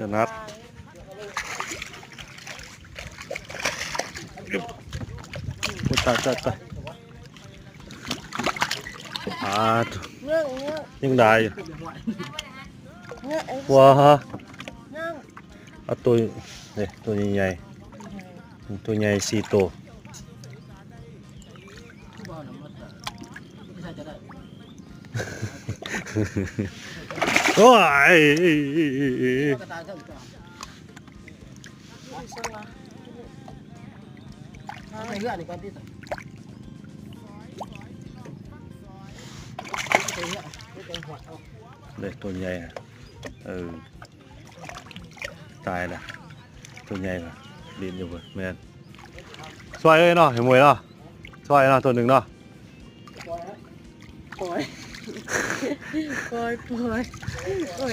ຖະໜັດ. ໂອ້ຍ ຕາຍ ຕາຍ ຕາຍ. ອາ ຍັງໄດ້ຢູ່. ວ້າ ເອົາໂຕ ເດ້ ໂຕໃຫຍ່ໆ ໂຕໃຫຍ່ສີ່ໂຕ. ໂອ້ຍ ເດ້ ໂຕໃຫຍ່ ເອີ ຕາຍລະ ໂຕໃຫຍ່ລະ ຫຼິ້ນຢູ່ເບິ່ງ. ແມ່ນ ຊ່ອຍເອີຍເນາະ ໃຫ້ມວຍເນາະ ຊ່ອຍເນາະ ໂຕໜຶ່ງເນາະ. ປ່ອຍ ປ່ອຍ ປ່ອຍ ປ່ອຍ.